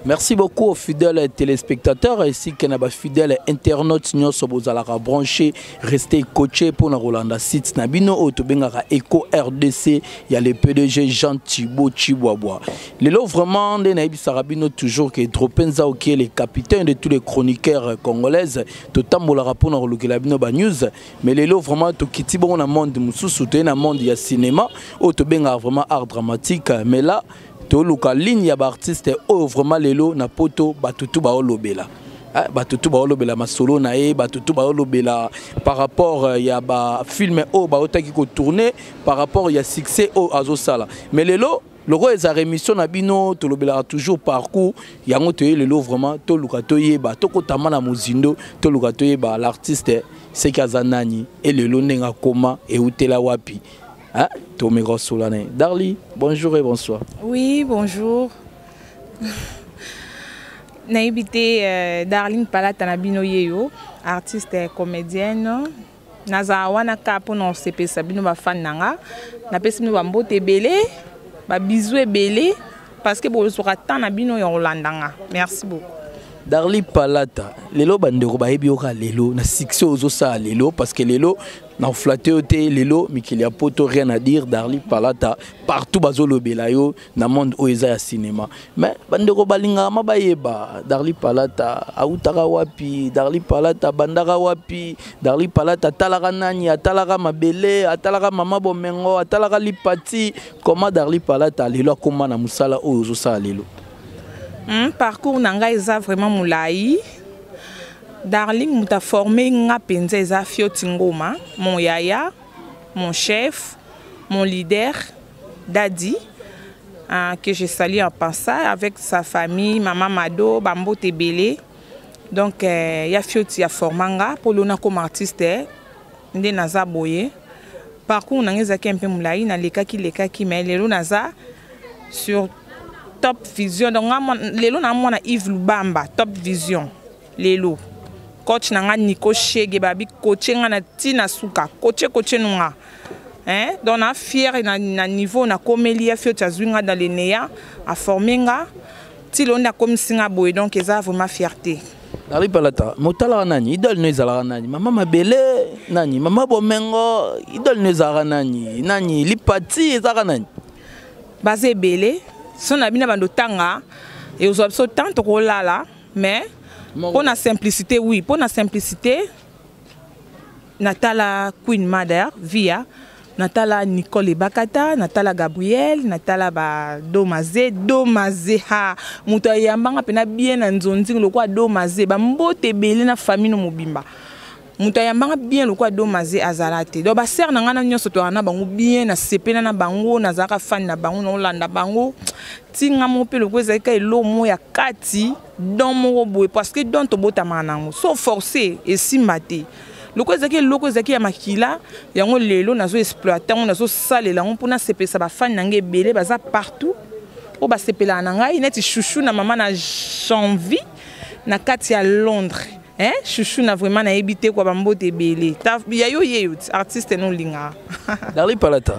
Merci beaucoup aux fidèles téléspectateurs ainsi que na ba fidèles internautes nyonso bozalaka branché, restez coaché pour na kolanda site na bino oyo tobengaka Echo RDC ya le PDG Jean Thibaut Chibwabwa. Lelo vraiment nde nayebisaka bino toujours que Dropenza qui est le capitaine de tous les chroniqueurs congolaises totambolaka mpona kolukela bino ba news, mais lelo vraiment tokiti bongo na monde mosusu, toye na monde ya cinéma oyo tobengaka vraiment art dramatique, mais là toluka ligne ya baartiste oyo vraiment lelo na poto bato tu baolobela, bato tu baolobela masolo na ye, bato tu baolobela par rapport ya bafilm oyo baotaki kotourne, par rapport ya succès oyo azosala. Mais lelo lokola eza émission na bino tolobelaka toujours parcours yango, toye lelo vraiment toluka toyeba, tokotama na mozindo, toluka toyeba l'artiste seki aza nani e lelo ndenge akoma eutela wapi. Hein? Tomeka osola na ye. Darly, bonjour et bonsoir. Oui, bonjour. Nayebi te, Darling Palata na bino ye yo, artiste comédienne. Nazala wana kaka mpona kosepelisa bino bafani na nga. Napesi bino bambote ebele, babisous ebele, parce que bozwaka temps na bino ya kolanda nga. Merci beaucoup. Darly Palata, lelo bandeko bayebi yo kaka lelo na succès ozosala lelo, parce que lelo na oflatter yo te. Lelo mikili ya poto, rien à dire, Darly Palata partout bazolobela yo na monde oyo eza ya cinéma. Mais bandeko balingaka ma bayeba Darly Palata autaka wapi, Darly Palata abandaka wapi, Darly Palata atalaka nani, atalaka mabele, atalaka mama bomengo, atalaka lipati. Comment Darly Palata lelo akóma na mosala oyo ozosala lelo? Parcours na ngai eza vraiment molai. Darling, moto aforme nga mpenza eza Fioti Ngoma, mon yaya, mon chef, mon leader, Dadi, hein, que je salue en passant avec sa famille, Mama Mado, bambote ebele. Donc ya Fioti aforma nga mpo lelo nakoma artiste nde naza boye. Parcours na ngai ezalaki mpe molai, nalekaki lekaki, mais lelo naza sur Top Vision. Donc nga lelo na mwana Yves Lubamba, Top Vision. Lelo coach na nga Nico Shege babi coach nga na ntina suka coach coach nu nga, hein? Donc na fier na niveau nakomeli. Ya Fioti azwi nga dans le néant, aforme nga ti lelo nde akomisi nga boye. Donc eza vraiment fierté. Darly Palata, motalaka nani? Idole no ezalaka nani? Mama mabele nani? Mama bomengo? Idole no ezalaka nani? Nani lipati ezalaka nani? Baza ebele. So na bino bando tanga ekozwa biso temps, tokolala. Mais mpo na simplicité, oui, mpo na simplicité, natala Queen Mother Via, natala Nicole Ebakata, natala Gabriel, natala badomaze domaze. Ha, moto ayambanga mpena bien na nzonzingi lokola Domaze, bambote ebele na famille no mobimba. Moto ayambanga bien lokola Domaze azala te. Donc basere na ngai na nyonso toyaka na bango bien, nasepela na bango, nazalaka fan na bango, naolanda bango ntinga moko mpe lokola ezalaki ka eloko moko ya kati, don moko boye, parce que don tobotamaka nango, so forcé esimba te. Lokola ezalaki eloko ezalaki ya makila, yango lelo nazo exploite yango, nazosalela yango mpona sepelisa bafani na ngai ebele baza partout oyo basepelaka na ngai, neti chouchou na mama na Janvier na kati ya Londres, hein? Chouchou na vraiment nayebi te kwa, bambote ebele ya yo ye yo ti artiste nolingaka. Darly Palata,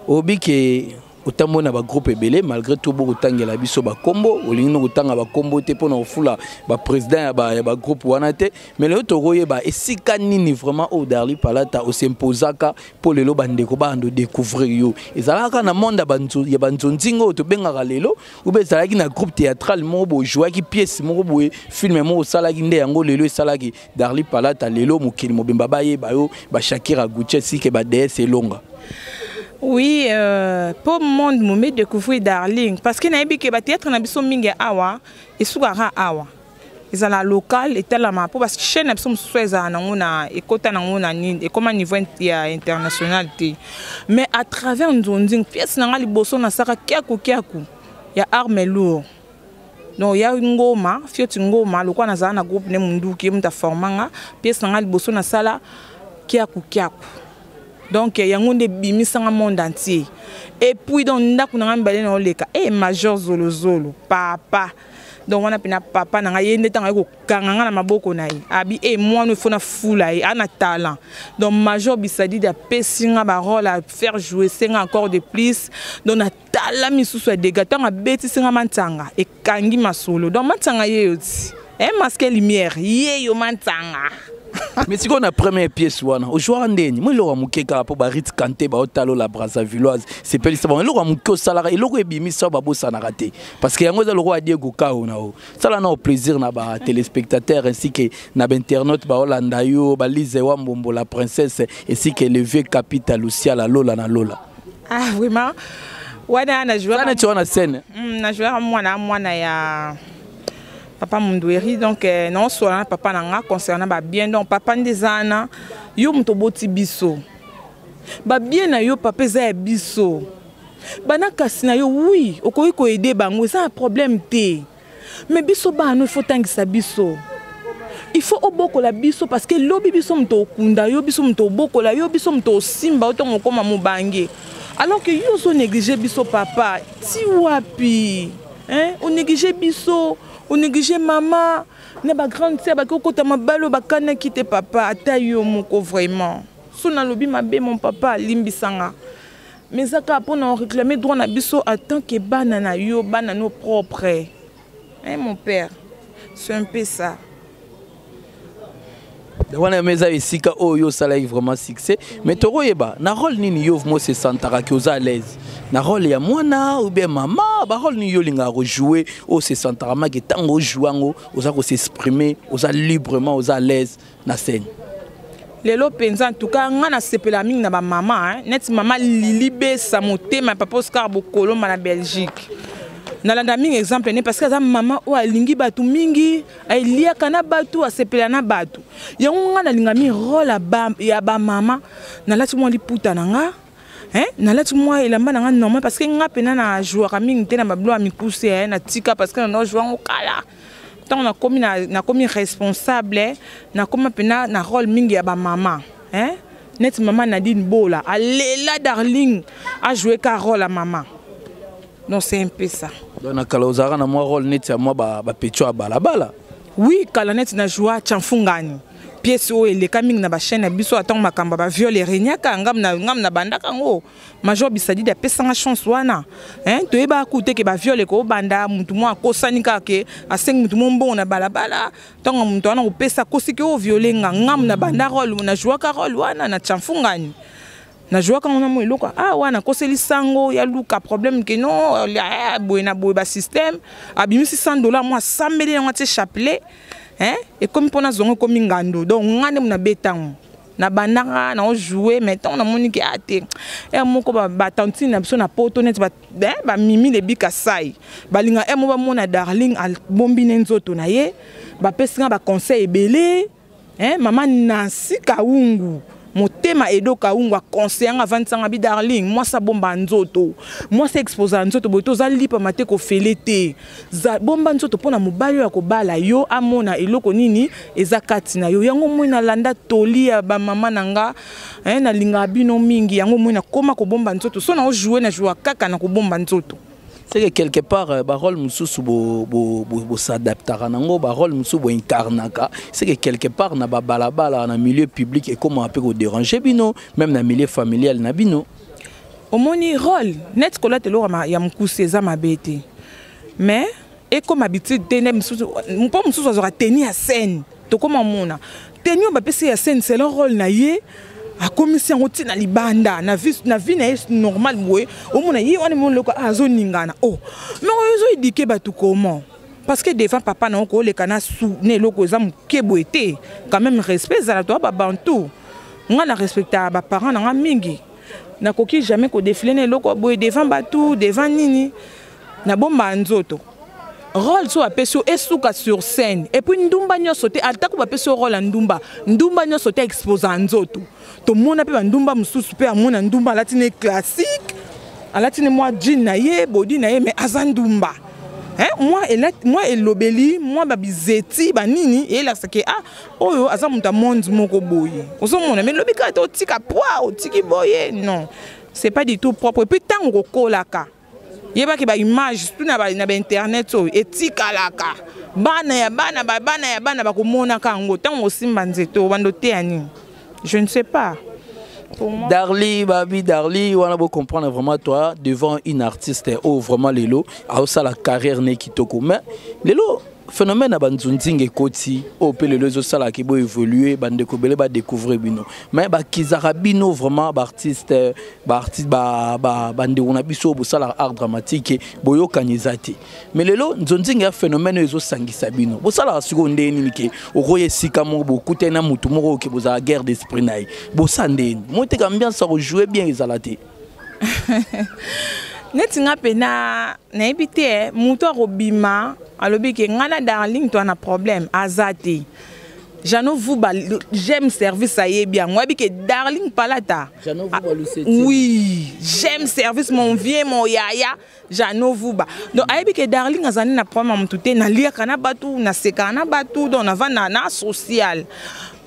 oyebi ke otamboli na bagroupe ebele. Malgré tout bokotangela biso bakombo, olingi no kotanga bakombo te mpona kofula baprésident ya bagroupe wana te. Mais lelo tokoyeba esika nini vraiment oyo Darly Palata osimposaka mpo lelo bandeko bando découvrir yo. Ezalaka na monde ya banzonzinga oyo tobengaka lelo, ube ezalaki na groupe théâtral moko boye, ojouaki pièce moko boye, film moko osalaki nde yango lelo esalaki Darly Palata lelo mokili mobimba bayeba yo, bashakira Gucci esike bads elonga? Oui, po monde momi découvrir Darling, parce que nayebi ke bathéâtre na biso mingi awa esukaka awa, ezala local, etalama mpo parce que chaîne na biso mosusu ezala nango na ekota nango na nini, ekóma niveau ya international te. Mais à travers nzonzing, pièce na nga liboso nasaka kiaku kiaku ya arme lourd. Donc ya Ngoma, Fioti Ngoma, lokola nazala na groupe ne munduki, ye moto aforma nga. Pièce na nga liboso nasala kiaku kiaku. Donc yango nde ebimisanga monde entier. Et puis donc ndako na nga mibale na oleka e major zolozolo papa. Donc wana mpena papa na ngai, ye nde ntango aye kokanga ngai na maboko na ye, abi e mwana ifo nafula ye, ana talent. Donc major Bisadidi apesi nga barole à faire jouer, senga encore de plus. Donc natala misusu ya dega, ntango abetisi nga Mantsanga, ekangi masolo. Donc Mantsanga ye yo ti e masque lumière ye yo Mantsanga. Mais sikoyo na première pièce wana ojwaka ndeni mo eloko ya moke kaka mpo barite kante baotalola Brazzavilloise sepelisa bango, eloko ya moke osalaka, eloko ebimisa oyo babosanaka te, parce que yango eza lokola Diego Kao na o sala na plaisir na batéléspectateur ainsi que na bainternaute baolanda yo, balise wa Mbombo la princesse ainsi que le vieux Capita Luciala Lola na Lola. Ah, vraiment, wana na jouaka neti wana scène. Na jouaka mwana ya papa Mundueri. Donc naosola na papa na nga concernant babien. Donc papa nde eza wana, yo moto oboti biso, babien na yo papa eza ya biso bana, kasi na yo oui, okoki koaider bango, eza na problème te, mais biso bana il faut tangisa biso, il faut obokola biso, parce que lobi biso moto okunda yo, biso moto obokola yo, biso moto osimba yo ntongo okóma mobange, alors que yo ozonéglige biso. Papa, ti wapi, hein? Onéglige biso, onéglige mama na bagrande sœur, baki okota mabala oyo bakanaki te. Papa, ata yo moko vraiment, so nalobi mabe, mon papa, alimbisanga, mais eza kaka mpona oréclame droit na biso en tant que bana na yo, bana no propre, hein, mon père, c'est un peu ça. Wana yamo eza esika oyo osalaki vraiment succès. Mais tokoyeba na rôle nini yo mo se sentaka ki oza à l'aise, na rôle ya mwana ou bien mama? Barôle nini yo olingaka kojouer oyo se sentaka maki ntango ojoue yango oza kos'exprimer, oza librement, oza à l'aise na scène? Lelo mpenza, en tout cas nga nasepela mingi na bamama, neti mama Lili Besa, motema ya papa Oscar Bokolomba na Belgique. Nalanda mingi exemple ne, parce que aza mama oyo alingi bato mingi, eliaka na bato, asepela na bato. Yango nga nalinga mingi rôle ya bamama. Nalati mwa liputa na nga, hein? Nalati mwa elamba na nga normal, parce que nga mpena na jouaka mingi te na babilo ya mikuse, natika, parce que na joue yango kala. Ntango nakomi, nakomi responsable, nakoma mpena na rôle mingi ya bamama, hein? Neti mama Nadine Bola alela Darling ajoue ka rôle ya mama. Donc c'est un peu ça. Donc na kala ozalaka na mwa rôle neti ya mwa bapetio ya balabala? Oui, kala neti na joua Tchamfungani, pièce oyo eleka mingi na bachaîne na biso. Atango makambo ya baviole erenyaka, ngam na bandaka yango, major Bisadidi apesanga chance wana. Toyebaka ku te ke baviole ekobanda. Mutu moko akosani kaka ke asengi mutu mo mbongo na balabala. Ntango mutu wana kopesa, akosi ke oviole nga. Ngam na banda rôle, na jouaka rôle wana na Tchamfungani, najwaka ngo na mo eloko ah wana akoseli sango ya luka problème ke non, boye na boye, basystème abimisi 100 $, mwa asambeli yango, atie chapelet, hein, ekomi mpona zongo, ekomi ngando. Donc nga nde mo nabeta yango, nabandaka naojoue. Mais ntango namoni ke a te, ere moko batantine na biso na poto, neti bamimi lebika sai, balinga ere mo bamona Darling abombi ne nzoto na ye, bapesi nga baconseil ebele. Mama Nancy Kaungu, motema Edo Kaungu, aconseille nga, avandisanga bi: "Darling, mwasi abomba nzoto, mwasi exposa nzoto boye te, oza lipama te, kofele te, bomba nzoto mpo na mobali oyo akobala yo amona eloko nini eza kati na yo." Yango moi nalanda toli ya bamama na nga, nalingaka bino mingi. Yango moi nakóma kobomba nzoto. So naojoue, na joua kaka na kobomba nzoto. C'est que quelque part barôle mosusu bosadaptaka nango, barôle mosusu boincarnaka. C'est que quelque part na babalabala, na milieu public, ekomaka mpe kodéranger bino, même na milieu familial na bino? Omoni, rôle neti kolata eloko ya mokuse eza mabe te, mais ekoma habitude te. Nde mosusu, mpo mosusu azwaka tenue ya scène, tokóma mona tenue oyo bapesi ya scène selon rôle na ye, akomisi yango ntina libanda na vie na ye normal boye. Omona ye wana mona eloko azoningana o, mais oyo ozoéduquer bato comment? Parce que devant papa na yo kooleka na su na eloko eza moke boye te. Quand même respect ezala. Toya babantu, nga na respectaka baparent na nga mingi. Nakoki jamais kodéfiler na eloko boye devant bato, devant nini. Nabombaka nzoto. Rôle so bapesi yo, esuka sur scène. Et puis ndumba nyonso te, atako bapesi yo rôle ya ndumba, ndumba nyonso te exposa nzoto. Tomona mpe bandumba mosusu mpe, amona ndumba alati ne classique, alati ne mwa jean na ye, body na ye, mais aza ndumba. Mwa elobeli, mwa babizeti banini eyelakisaka ah, oyo aza moto ya monde moko boye. Ozomona, mais elobi kaka te otika poi otiki boye, non, c'est pas du tout propre. Et puis ntango kokolaka Yebaki baimage surtout na bainternet oyo etikalaka. Bana ya bana, bana ya bana bakomonaka yango. Ntango osimba nzete obanda oteya nini? Je ne sais pas. Pour moi... Darly, Babi, Darly, on a comprendre vraiment toi devant une artiste oh vraiment lelo, a ça la carrière né kitoko. Mais lelo phénomène ya banzunzinga ekoti oyo mpe lelo ezosalaka bo évoluer, bandeko ebele badécouvrir bino, mais bakizaka bino vraiment baartiste, baartiste, bandeko na biso oyo bosalaka art dramatique, boyokani eza te. Mais lelo nzonzinga ya phénomène oyo ezosangisa bino, bosalaka sikoyo ndenge nini ke okoya esika moko, bokutani na motu moko oke bozala guerre d'esprit na ye, bosala ndenge nini moi teka ambiance ya kojouer bien ezala te? Neti nga mpena nayebi te. Moto akobima alobi ke ngai na Darling to na problème, aza te. Jano Vuba, j'aime service, ayebi yango, ayebi ke Darling Palata. Jano Vuba, ah, oui, j'aime service, mon vieux, mon yaya Jano Vuba. Donc ayebi ke Darling azali na problème ya motu te. Naliaka na bato, nasekaka na bato, donc navanda na social.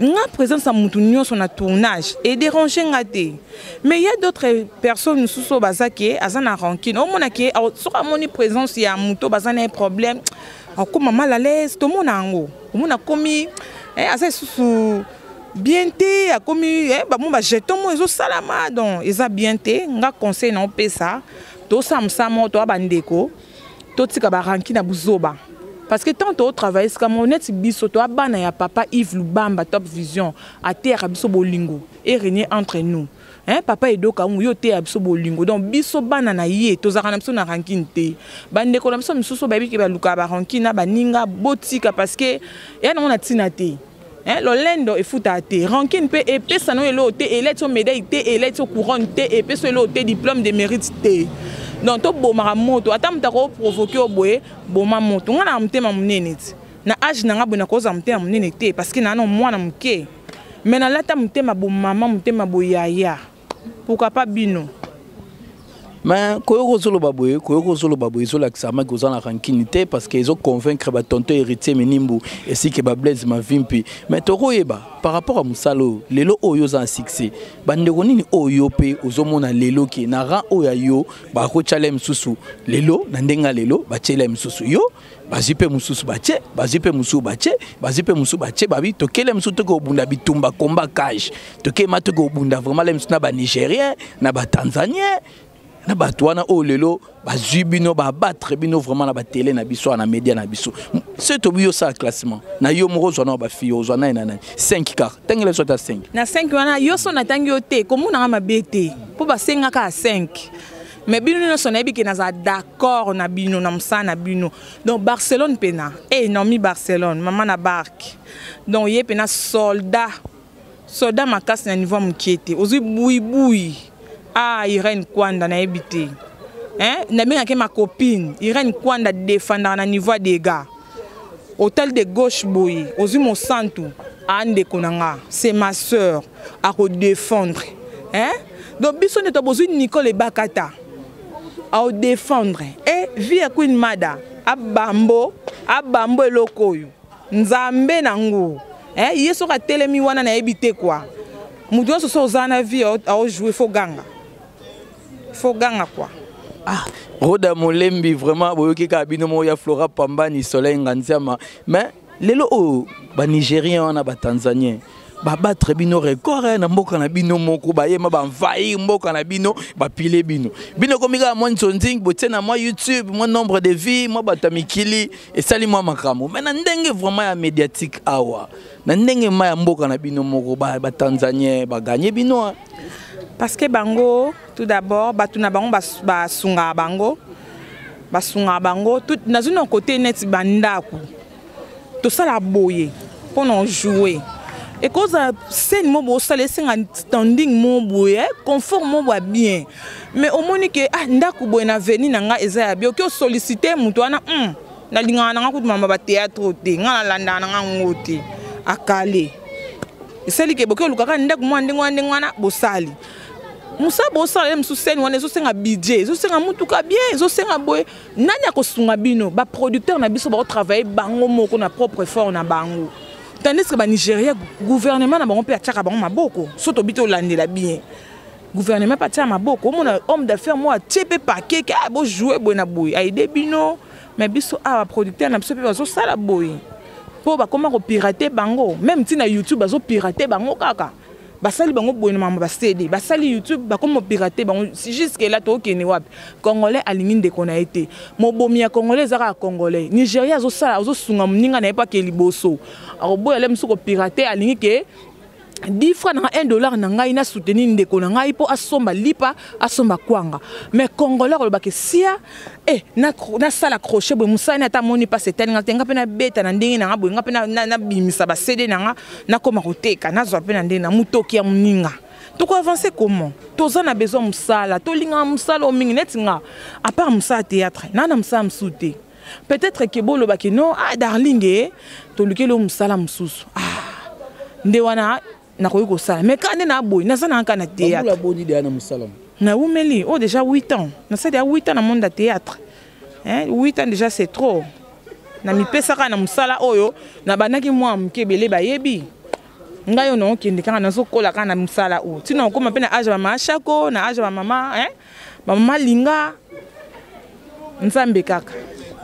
Nga présence ya motu nyonso na tournage edérange nga te. Mais il y a d'autres personnes mosusu oyo baza ke aza na rancune. Omona ke soki amoni présence ya motu oyo baza na ye problème, akóma mal à l'aise. Tomona yango, omona akomi aza lisusu bien te, akomi bamo bajeton mo ezosalama. Donc eza bien te. Nga conseil na opesa, tosala mosala moko, toya bandeko, totika baranki na buzoba, parce que tant totravaille esika moko neti biso toya bana ya papa Yves Lubamba, Top Vision ateyaka biso bolingo erégner entre nous, hein, papa Edoka ngu yo oteya biso bolingo. Donc biso bana na ye tozalaka na biso na rancune te. Bandeko na biso misusu bayebi ke balukaka barancune na baninga, botika, parce que eya nango na ntina te. Hein, lolendo efutaka te, rancune mpe epesa no eloko te, eleti yo médaille te, eleti yo couronne te, epesa eloko te, diplôme de mérite te. Donc tobomaka moto. Ata moto akoprovoke yo boye, boma moto. Nga na motema monene ti na age na nga boye, nakozala motema monene te parce que naa na mwana moke, mais nalata motema bomama, motema boyaya. Pourquoi pas bino? Mais koyoka ozoloba boye, koyoka ozoloba boye, ezolakisa maki oza na rancune te, parce que ezoconvaincre batonton Héritier Menimbu esike bablaise Mavimpi. Mais tokoyeba par rapport à mosala oyo, lelo oyo oza na succès, bandeko nini oyo mpe ozomona lelo ke na rang oyo ya yo bakotyala mosusu lelo na ndenge ya lelo batiela mosusu yo, bazwi mpe mosusu batie, bazwi mpe mosusu batie, bazwi mpe mosusu batie, babi tokele mosusu toke kobunda bitumba komba cage, tokema toke kobunda vraiment le mosusu na banigérien, na batanzanien, na bato wana oyo lelo bazwi bino, babattre bino vraiment na batele na biso, na média na biso? Se tobi yo osala classement na yo moko, ozwa na bafille, ozwa nani na nani, 5 car tangela so ata 5. Na 5 wana yo so natangi yo te, komonanga mabe te mpo basengaka ya 5, mais bino nyonso nayebi ke nazala d'accord na bino na mosala na bino. Donc Barcelone mpena e Naomi Barcelone, mama na barke, donc ye mpena soldat, soldat makasi na niveau ya mokie te. Ozwi buibui, ah, Irene Kwanda, nayebi te, hein? Nabengaki ma copine Irene Kwanda, defendaka na niveau ya dégâts. Otali de gauche boye, ozwi Mosantu, andeko na nga, c'est ma sœur, akodéfendre, hein? Donc biso nde to bozwi Nicole Ebakata, aodéfendre e vie ya Queen Mada, abambo abambo eloko oyo nzambe nango, eh, ye soki atelemi wana, nayebi te kua moto nyonso so oza na vie aojoue, faut ganga, faut ganga quoi. Ah, Roda Molembi, vraiment boyoki kaka bino moko ya Flora Pambani, Soleil Nganziama. Mais lelo oyo banigérien wana, batanzanien babattre bino record na mboka na bino moko, bayema baenvahir mboka na bino, bapile bino. Bino komi kaka mwa nzonzing, botie na mwa YouTube, mwa nombre de vie, mwa bato ya mikili esali mwa makambo. Mais na ndenge vraiment ya médiatique awa, na ndenge ma ya mboka na bino moko, batanzanien baganye bino. Parce que bango, tout d'abord, bato na bango basungaka bango, basungaka bango. Nazwi na kote neti bandako tosala boye mpona ojouer, ekozala scène mo bosala, esenga standing mo boye, confort mo boya bien. Mais omoni ke ah, ndako boye na veni na nga eza ya bien, oki osollicite moto wana, nalingaka na nga kutu mama batéâtre te, nga nalandaka na nga ngo te. Akale esali ke boki olukaka ndako mwa ndenge wana, ndenge wana bosali mosala, bosala ye mosusu scène wana ezosenga budget, ezosenga mutuka bien, ezosenga boye. Nani akosunga bino? Baproducteur na biso baotravaille bango moko na propre effort na bango, tandis que banigéria, gouvernement na bango mpe atiaka bango maboko. So tobi tolandela bien. Gouvernement mpe atia maboko, omona homme d'affaires moko atie mpe paquet ke ah, bojoue boye na boye, aide bino. Mais biso awa producteur na biso mpe bazosala boye mpo bakoma kopirate bango, même ntina YouTube bazopirate bango kaka. Basali bango boye na makambo ba CD, basali YouTube, bakoma kopirate bango jusque là. Tokende wapi? Congolais alingi ndeko na ye te. Mobomi ya Congolais eza kaka Congolais. Nigeria azosala, azosunga moninga na ye mpo ake liboso, akoboya le mosusu kopirate. Alingi ke 10 francs na nga, 1 dollar na ngai, na soutenir ndeko na ngai mpo asomba lipa, asomba kwanga. Mais Congolais akolobaka sia eh, nasala crochet boye, mosala ata amoni mpasi etali nga te. Nga mpe nabeta na ndenge na nga boye, nga mpe nabimisa ba CD na nga, nakóma koteka, nazwa mpe na ndenge na motoki ya moninga. Tokoavance comment? Toza na besoin mosala, tolingaka mosala oyo mingi. Neti nga, à part mosala théâtre, naa na mosala mosusu te. Peut-être ke bolobaki non, ah, Darling e tolukeli oyo mosala mosusu, ah, nde wana nakoki kosala. Mais kaka nde na boye, naza na kaka na théâtre. Boni deya na mosala? Nawumeli oyo déjà 8 ans. Nasali ya 8 ans na monde ya théâtre, hein? 8 ans déjà, c'est trop. Na mipesaka na mosala oyo nabandaki mwa moke, ebele bayebi ngai oyo. Naokende kaka, nazokola kaka na mosala oyo ntina okóma mpe na age ya bamama Shako, na age ya bamama, hein? Bamama linga Nzambe kaka.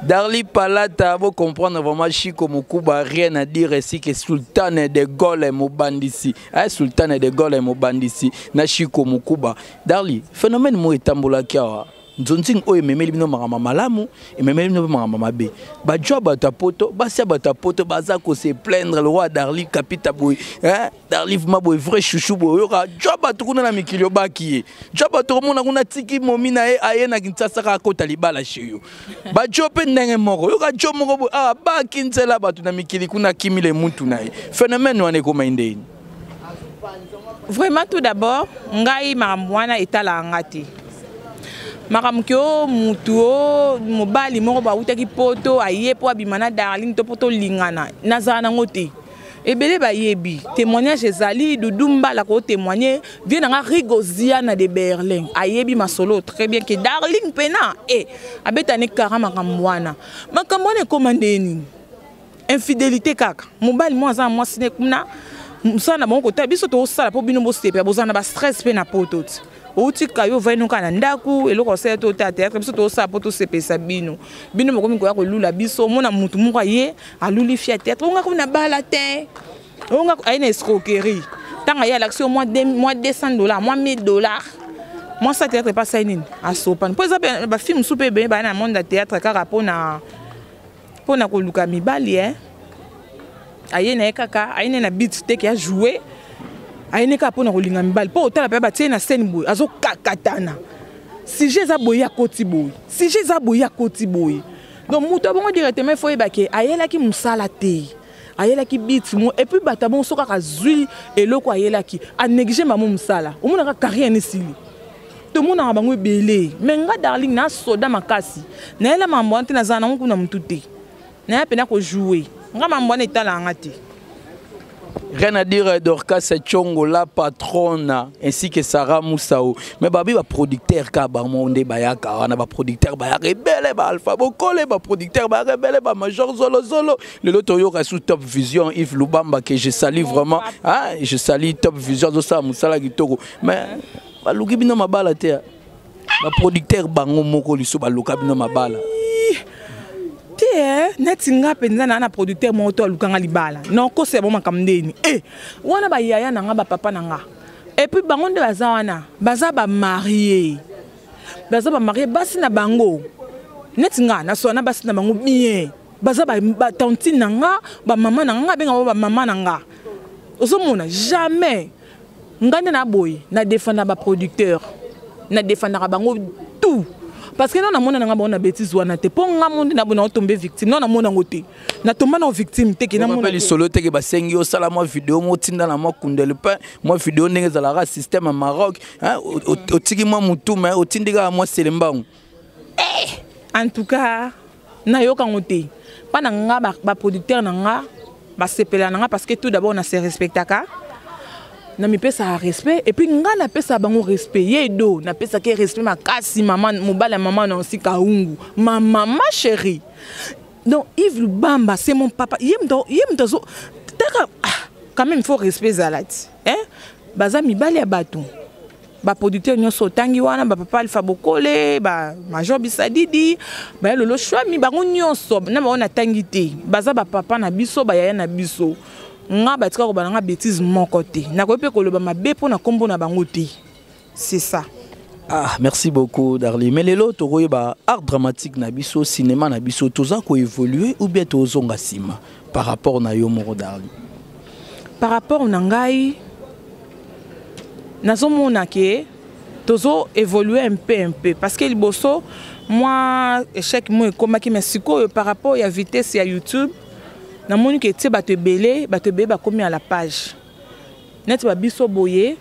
Darly Palata, vous comprendre vraiment Chico Mokuba, rien à dire ici que Sultan de Gaulle Mobandisi. Hein, Sultan de Gaulle Mobandisi, na Chico Mokuba. Darly, phénomène mo etambola kiawa. Nzonzing oyo ememeli bino makambo malamu, ememeli bino mpe makambo mabe. Bajwa bato ya poto, basi ya bato ya poto baza kose plaindre le roi Darli Kapita boye, hein? Darli vraiment boye, vrai chouchou boye. Oyoka jwa bato kuna na mikili, obaki ye jwa bato komona kuna, tiki momi na ye, aye na Kinshasa kaka akota libala chez yo. Bajo mpe ndenge moko, oyoka jo moko boye, ah, baki nzela bato na mikili kuna, akimile mutu na ye. Phénomène wana ekoma ndeni? Vraiment, tout d'abord, ngai makambo wana etalaka nga te. Makambo ke o mutu o mobali moko bautaki poto, aye mpo abima na Darling to mpo tolingana, nazala nango te. Ebele bayebi, témoignage ezali. Dudu Mbala kotémoigne, vie na nga Rigoziana de Berlin ayebi masolo très bien ke Darling mpena e abetani kara. Makambo wana, makambo wana ekóma nde nini? Infidélité kaka. Mobali moko aza na mwasi ne kuna, mosala na bango kotala biso tozosala mpo bino bosepela. Bozala na bastress mpe na poto ti outi kayo, ovandi kaka na ndako, eloko osala te, otala théâtre. Biso tozosala mpo tosepelisa bino. Bino bokomi koya kolula biso. Omona mutu moko aye, aluli fille ya théâtre: onga komi na bala te, onga aye na escroquerie. Ntango aye, alakisi yo mwa 200 $, mwa 1000 $. Mwasi ya théâtre epasai nini? Asopani mpo eza bafilme mosusu mpe ebele baya na monde ya théâtre kaka mpona koluka mibali. E aye na ye kaka, aye ne na but te ke ajoue, aye ne kaka mpona kolinga mibali. Mpo otala mpe batie na scène boye, azokakatana, sujet eza boye, akoti boye, sujet eza boye, akoti boye. Donc moto abongo directement, il faut oyeba ke ayelaki mosala te, ayelaki but mo. Et puis bato abongo, so kaka azwi eloko ayelaki, anéglige mamo mosala, omonaka carrière nesili. Tomonaka bango ebele. Mais nga Darling na soda makasi, nayela makambo wana te. Nazala nango kuna motu te, naya mpena kojoue. Nga makambo wana etalaka nga te. Rien à dire, Dorcas Chongo, la patronne, ainsi que Sarah Moussao. Mais babi ba producteur ka ba monde bayaka, wana ba producteur bayaka ebele, ba Alpha Bokole, ba producteur bayaka ebele, ba Major Zolo Zolo. Le loto yoka sous Top Vision, Yves Lubamba que je salue vraiment. Hein, je salue Top Vision, Sarah Moussala kitoko. Mais baluki bino mabala te, ba producteur bango moko liso baluka bino mabala? Te, neti nga mpenza naa na producteur moko to alukanga libala, nakosela bo makambo ndeni e wana. Bayaya na nga, bapapa na nga, et puis bango nde baza wana, baza bamarie, baza bamarie, basi na bango. Neti nga nasola na basi na bango bien, baza batantine na nga, bamama na nga, abenga bango bamama na nga. Ozomona jamais nga nde na boye nadefanda baproducteur, nadefandaka bango tout, parce que non, namona nanga bango na bêtise wana te. Mpo nga mo nde na boye naotombe victime, non, namona yango te, natomba na victime te ke. Namona lisolo te ke basengi osala mwa video mo, otinda na mwa kundele mpe mwa video ndenge ezalaka système ya Maroc, otiki mwa mutu me otindi kaka mwa selembangu. En tout cas nayokango te. Mpa na nga, baproducteur na nga basepela na nga, parce que tout d'abord na se respectaka, na mipesaka respect, et puis nga napesaka bango respect. Ye edo napesaka ye respect makasi. Mama mobali ya mama na osi Kaungu, ma mama chérie. Donc Yves Lubamba, c'est mon papa. Ye moto, ye moto azo taka. Ah, quand même il faut respect ezala ti, hein? Baza mibali ya bato. Baproducteur nyonso otangi wana, bapapa Alpha Bokole, bamajor Bisadidi, baya Lolo Shwami, bango nyonso na bango natangi te, baza bapapa na biso, bayaya na biso. Nga batika kobana nga bétise moko te, nakoki mpe koloba mabe mpo na nkombo na bango te, c'est ça. Ah, merci beaucoup Darly. Mais lelo tokoyeba art dramatique na biso, cinéma na biso, toza koévoluer ou bien tozonga nsima par rapport na yo moko, Darly? Par rapport na ngai, nazomona ke tozo évoluer un peu un peu, parce que liboso mwa échec mo ekomaki, mais sikoyo par rapport ya vitesse ya YouTube, namoni ke etie bato ebele, bato ebele bakomi à la page neti babiso boye,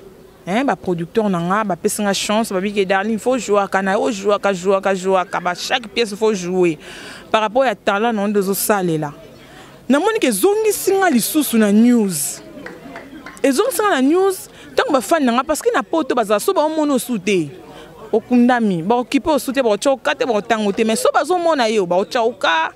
hein. Baproducteur na nga bapesi nga chance, babi ke Darling, faut jouaka na yo, jouaka, jouaka, jouaka ba chaque pièce, faut jouer par rapport ya talent na yo nde ozosalela. Namoni ke ezongisi nga lisusu na news, ezongisi nga na news ntango bafani na nga, parce que na poto bazala so baomona osu te, okundami, baokipe osu te, baotya oka te, baotango te, mais so bazomona yo, baotya oka,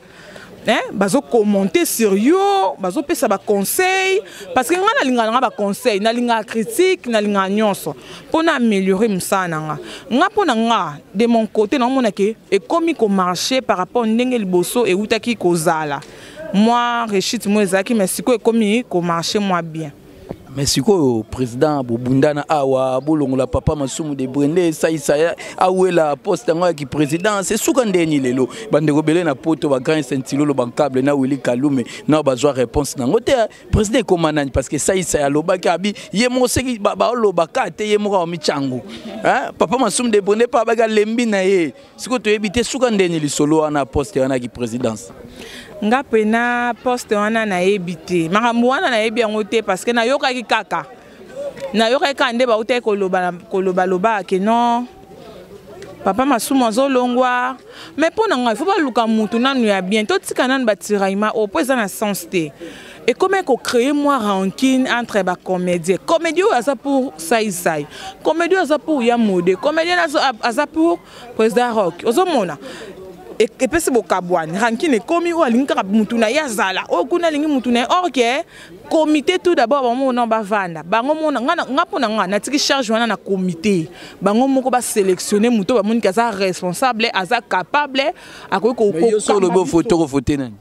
hein, bazocommenter sur yo, bazopesa baconseil, parce que ngai nalingaka nanga baconseil, nalingaka critique, nalingaka nyonso mpo na améliorer mosala na nga. Nga mpo na nga, de mon côté, naomona ke ekomi komarcher par rapport ndenge liboso eutaki kozala mwa rechute mo ezalaki, mais sikoyo ekomi komarcher mwa bien. Mais sikoyo président bobundana awa, bolongola papa Masumu de Brende, esalisa awela poste yango yaki présidence, esuka ndeni? Lelo bandeko ebele na poto, bagrand sentilolo, bankable na Wili Kalume na bazwa réponse nango te. Président ekoma nani? Parce que esalisa alobaki abi ye moko, soki baolobaka te, ye moko aomityango. Papa Masumu de Brende mpe abaki alembi na ye. Sikoyo toyebi te suka ndeni lisolo wana, poste wana yaki présidence. Nga mpena poste wana nayebi te, makambo wana nayebi yango te, parce que nayokaki kaka, nayokaki kaka nde bautaki kolobaloba ke non, papa Masumu azolongwa. Mais mpo na ngai, faut baluka mutu nanu ya bien, totika nanu batiraillement oyo, mpo eza na sens te. Ekomi kocréer mwa rancune entre bacomédien. Comédien oyo aza pour Saisai, comédien oyo aza pour ya Mode, comédien aza pour président Rock, ozomona epesi bokabwani, rancune ekomi. Oyo alingi kaka mutu na ye azala, oyo kuna alingi mutu na ye, or ke comité tout d'abord, bango mona bavanda, bango mona. Nga mpo na nga, natiki charge wana na comité, bango moko basélectionne moto bamoniki aza responsable, aza capable, akoki. Yo so olobi ovote, okovote nani?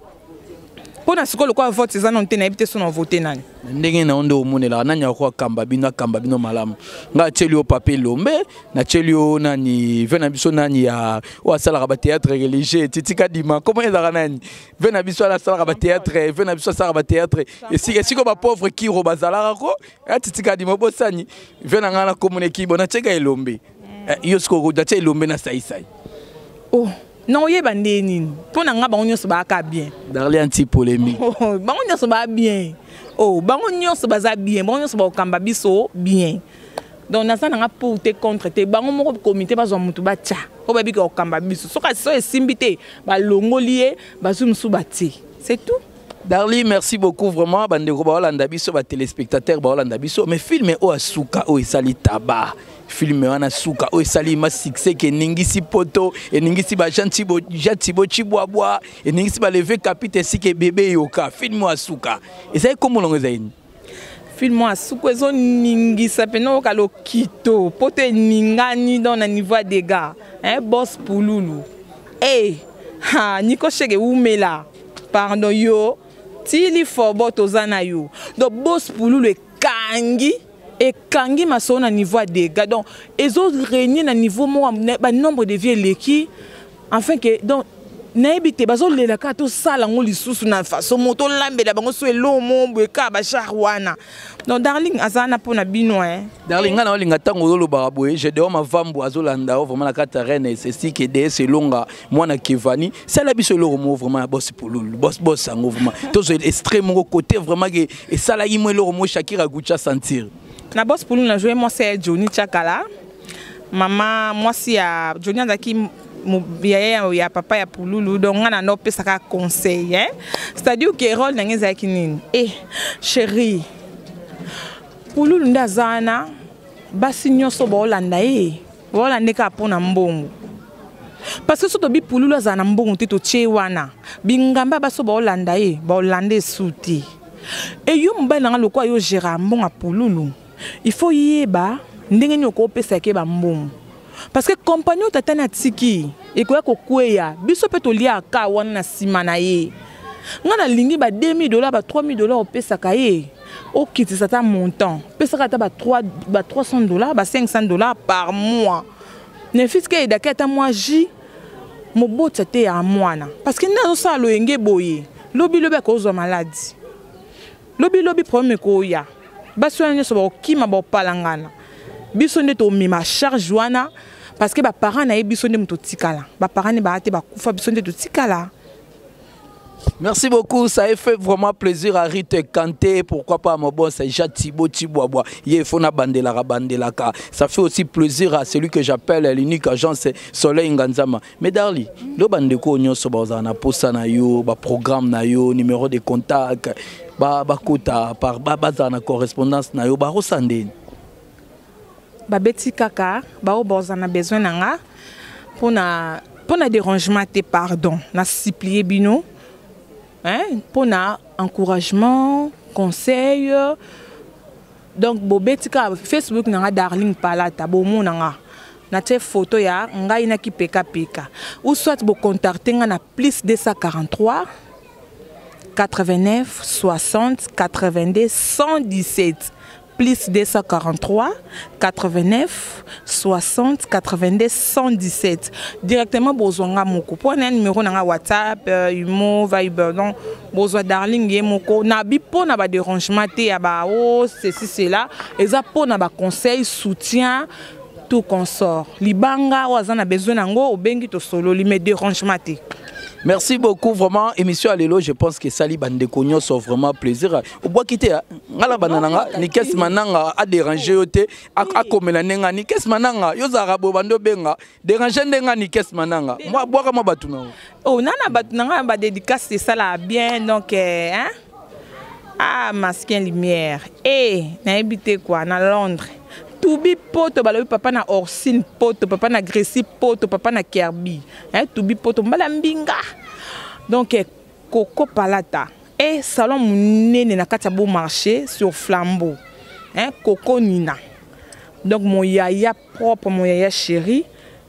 Mpo na sikoyo, lokola vote eza nano te, nayebi te so na vote nani. Ndenge na yo nde omonelaka, nani ako akamba bino, akamba bino malamu? Ngai atieli yo papa Elombe, natieli yo nani, ve na biso nani ya oyo asalaka bathéâtre religieux, Titika Dima, komo ezalaka nani, ve na biso wana asalaka bathéâtre, ve na biso asalaka bathéâtre esika bapauvre kiro bazalaka ko, Titika Dima, obosani ve na ngai na komona ekibo, natieka Elombe. Yo sikoyo natia Elombe na Saisai. Oh, na oyeba nde nini? Mpo na nga, bango nyonso baaka bien. Darli anti polémique. Bango nyonso baa bien. Oh, bango nyonso baza bien, bango nyonso bakokamba biso bien. Donc naza nanga pour te, contre te. Bango moko comité bazwa motu batya oyo babika kokamba biso. Soki so esimbi te, balongoli ye, bazwi mosusu batie, c'est tout. Darly, merci beaucoup vraiment. Bandeko baolanda biso, batéléspectateur baolanda biso. Mais film oyo asuka, oyo esali taba, film wana suka oyo esali ma succès ke eningisi poto, eningisi ba Jean Tibo, Jean Tibo Chibwabwa, eningisi baleve capite esika ebebe yoka. Film oyo asuka ezali kombo nango ezali nini? Film oyo asuka ezoningisa mpena, oyoka lokito poto eningani, donc na niveau ya dégâts, hein, Boss Pululu. Hey, ha, Niko Shege umela, pardon, yo tili forbo, toza na yo. Donc Boss Pululu ekangi, ekangi masolo na niveau ya dégâts, donc ezorégner na niveau moko, banombre de vie eleki, enfin ke donc nayebi te, bazolela kaka tosala yango lisusu na façon mo tolambela bango so elomo boye kaka bachar wana. Donc Darling aza wana mpo na bino, eh. Darling, ngai na olinga ntango ozolobaka boye, Gedeon Mavambu azolanda yo vraiment na kati ya reine esesike ds elonga mwana Kevani. Sala biso eloko moko vraiment ya Boss Pululu, boss boss yango vraiment tozwa extrait moko côté vraiment ke esalaki mo eloko mo Shakira Gucha sentir. Na Boss Pululu, na joué mwasi ya Johnny Chakala, mama mwasi ya Johnny, azalaki yaya ya papa ya Pululu. Donc nga na ndo opesaka conseil, hein? C'est-à-dire que rôle na ngai ezalaki nini? Eh chéri, Pululu nde aza wana, basi nyonso baolanda ye, baolanda kaka mpo na mbongo, parce que so tobi Pululu azala na mbongo te, totie wana bingamba, baso baolanda ye, baolanda esu te. E yo mobali na nga, lokola yo gérant mbongo ya Pululu, il faut yeba Ndenge nini okopesaka ye bambongo? Parce que compagnie oyo tata na atiki ekoya kokweya, biso mpe toliaka wana na nsima na ye. Nga nalingi ba 2000 $, ba 3000 $ opesaka ye, okitisa ata montant, pesaka ata ba 3, ba 300 $, ba 500 $ par mois, ne fût-ce que edaki ata mwa jus moboti te ya mwana. Parce que nde azosala loyenge boye, lobi lobi akozwa maladi, lobi lobi problème ekoya, basi wana nyonso bakokima, bakopalangana. Biso nde tomema charge wana, parce que baparent na ye, biso nde moto totikala. Baparent ne baya te, bakufa, biso nde totikala. Merci beaucoup, ça a fait vraiment plaisir à Rite Kanté, pourquoi pas mon bon, c'est Jacques Thibaut Thiboaboa, il faut na bandelaka bandelaka. Ça fait aussi plaisir à celui que j'appelle l'unique agence Soleil Nganzama. Mais Darly, lo bandeko nyonso bazala na posa na yo, ba programme na yo, numéro de contact, ba bakota par ba bazala na correspondance na yo, ba rosande. Babeti kaka bao baza na besoin na nga mpona dérangement te, pardon, na supplie bino, hein, mpona encouragement, conseil. Donc bobeti kaka Facebook na nga, Darling Palata, bomona nga natie photo ya ngai naki pekapeka, ou soit bocontacte nga na +243 89 60 82 117, +243 89 60 82 117. Directement bozwa nga moko mpo na numéro na nga WhatsApp, imo, Viber. Donc bozwa Darling ye moko na bi mpo na badérangement te ya ba o ceci cela, eza mpo na baconseil, soutien, tout consort. Libanga oyo aza na besoin nango, obengi, tosololi, mais dérangement te. Merci beaucoup vraiment. Émission ya lelo, je pense que sali bandeko nyonso vraiment plaisir. Obwaki te ngala banda nanga Nikes Mananga a déranger yo te, akomela ndenge Nikes Mananga yo ozalaka boye, bando obenga déranger ndenge Nikes Mananga mwa bwaka mwa bato na Oh, nana bato na ngai badédicace esalaka bien. Donc hein? Ah, masquin lumière e nayebi te quoi, na Londres tubi poto, balobi papa na Orsine poto, papa na Grécie poto, papa na Kerby, eh, tubi poto mbala mbinga. Donc Koko Palata e salon monene na kati ya Beau Marché sur Flambeau, hein, Koko Nina. Donc mon yaya propre, mon yaya chéri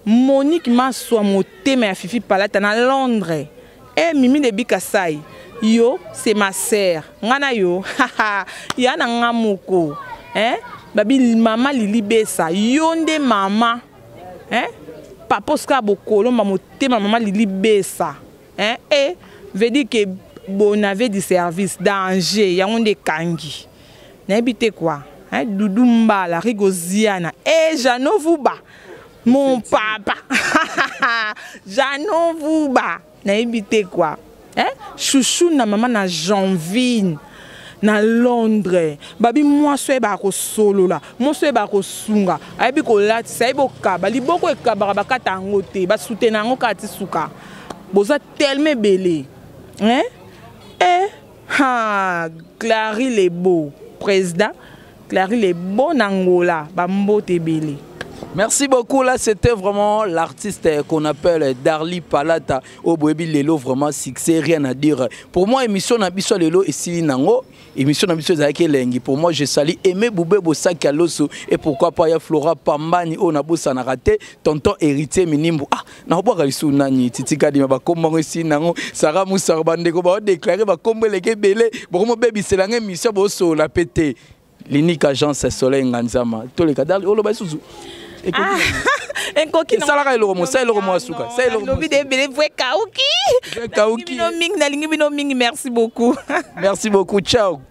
Monique Maswa, motema ya Fifi Palata na Londres. E Mimi de Bikasai, yo c'est ma sœur, nga na yo ya na nga moko, hein? Babi mama Lili Besa, yo nde mama, hein? Papa Oscar Bokolomba, motema mama Lili Besa, hein? E veut dire que bonave du service danger, yango nde ekangi, nayebi te quoi, hein? Dudu Mbala, Rigoziana e Jano Vuba, mon papa Jano Vuba, nayebi te quoi, hein? Chouchou na mama na Janvine na Londres, babi mwasi oyebaka kosolola, mwasi oyebaka kosunga, ayebi kolatisa, ayebi okaba liboko, ekabaka, bakata yango te, basutena yango kaka ti suka. Boza tellement ebele, hein? Eh, ha, Clary Lebo, président Clary Lebo na Angola, bambote ebele. Merci beaucoup. Là, c'était vraiment l'artiste qu'on appelle Darly Palata. Au Boebi Lelo, vraiment succès, rien à dire. Pour moi, émission na biso lelo esili nango. Émission na biso ezalaki elengi. Pour moi, je salue Aimé Boubé Bosaki Aloso et pourquoi pas ya Flora Pambani oyo nabosanaka te, tonton Héritier Minimbu. Ah, nakobwaka lisusu nani? Titika dima bakombo yango esili nango. Sara Musaro, bandeko baodéclare bakombo eleki ebele, bokomobebisela nga émission, bosolola pe te. L'unique agence Soleil Nganzama. Toleka Darly, oloba lisusu. Ekoki. Esalaka eloko mo, sala eloko mwa suka, sala eloko. Lobi de ebele vwe kauki. Kauki. Bino mingi, nalingi bino mingi, merci beaucoup. Merci beaucoup, ciao.